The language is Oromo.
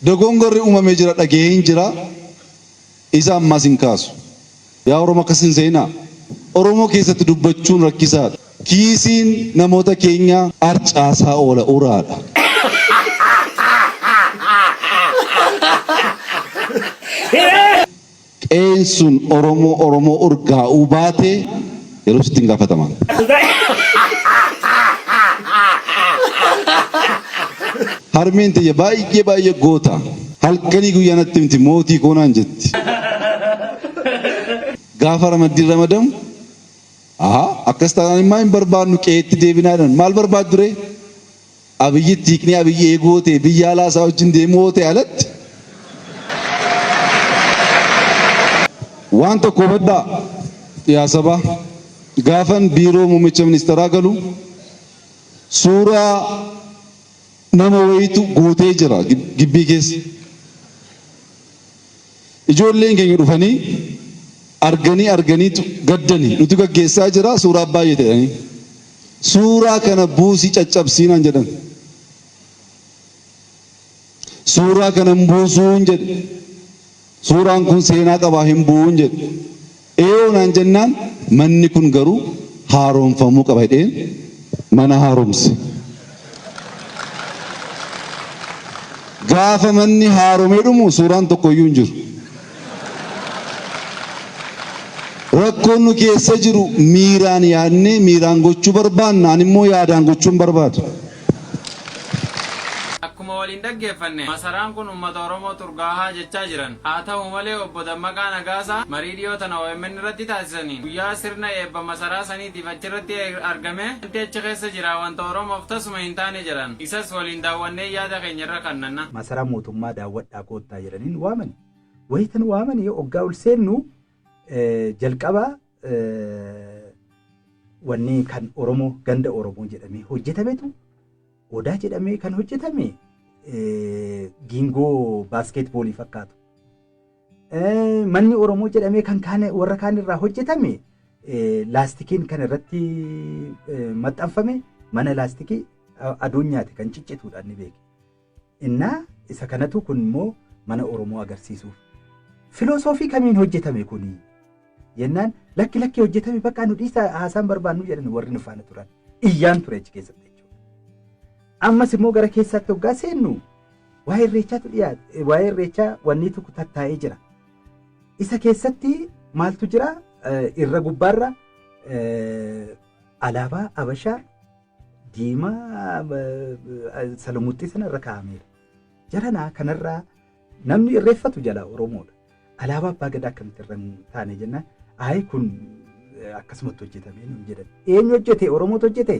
Dogongorri uumamee jira dhaga'een jira isa ammaas hin kaasu. Yaa Oromoo akkas hin seenaa. Oromoo keessatti dubbachuun rakkisaadha. Kiisiin namoota keenyaa arcaasaa oola uraadha. Qe'een sun Oromoo Oromoo urgaa'uu baate yeroo sitti hin gaafataman. Harmeen tiyya baay'ee baay'ee goota. Halkanii guyyaa natti himti mootii koo naan jetti. Gaafa ramaddiin ramadamu ahaa akkas taanaan immaa hin barbaadnu qe'eetti deebinaa jedhan. Maal barbaaddu ree? Abiyyitti hiiknee Abiyyi eeguu yoo ta'e biyya alaa isaa wajjin deemuu yoo ta'e alatti waan tokko hubadhaa yaa sabaa gaafan biiroo muummicha ministeeraa galu suuraa nama wayiitu guutee jira gibbii keessa. Ijoolleen keenya dhufanii arganii arganiitu gaddani nutu gaggeessaa jira suuraa baay'ate jedhanii. Suuraa kana buusii caccabsii naan jedhan. Suuraa kana hin buusuun jedhe. Suuraan kun seenaa qabaa hin bu'uun jedhe. Eeyoo naan jennaan manni kun garuu haaromfamuu qaba jedheen mana haaromse. Gaafa manni haaromee dhumu suuraan tokko iyyuu hin jiru. Rakkoon nu keessa jiru miiraan yaadnee miiraan gochuu barbaanna ani immoo yaadaan gochuun barbaada. Akkuma waliin dhaggeeffanne masaraan kun ummata Oromootu urgaahaa jechaa jiran. Haa tahu malee Obbo Dammaqaa Nagaasaa marii dhiyoo tana omn irratti taasisaniin guyyaa sirna eebba masaraa saniitiif achirratti argamee wanti achi keessa jiraa wanta Oromoof tasuma hin taane jedhan. Isas waliin daawwannee yaada keenya irra kannanna. Masaraa mootummaa daawwadhaa koottaa jedhanii nu waamani. Wayita nu waamani oggaa ol seennu jalqaba wanni kan Oromoo ganda Oromoo jedhamee hojjetametu Odaa jedhamee kan hojjetame giingoo baaskeetboolii fakkaatu. Manni Oromoo jedhamee kan kaan warra kaan irraa hojjetame laastikiin kan irratti maxxanfame mana laastikii aduun nyaate kan ciccituudha inni beeke. Innaa isa kanatu kun immoo mana Oromoo agarsiisuuf. Filosoofii kamiin hojjetame kuni? Jennaan lakki lakki hojjetame bakka nu dhiisa haasaan barbaannu jedhan warri nu faana turan. Iyyaan ture achi keessatti jechuudha. Ammas immoo gara keessaatti hoggaa seennu waa'ee irreechaatu dhiyaate waa'ee irreechaa wanni tokko tattaa'ee jira. Isa keessatti maaltu jira irra gubbaarra alaabaa Abashaa diimaa salamuxxii sana irra kaa'ameera. Jaranaa kanarraa namni irreeffatu jalaa Oromoodha. Alaabaa abbaa gadaa akkamitti irra hin taane jennaan ayi kun akkasumatti hojjetame nuun jedhan. Eenyu hojjete? Oromootu hojjete?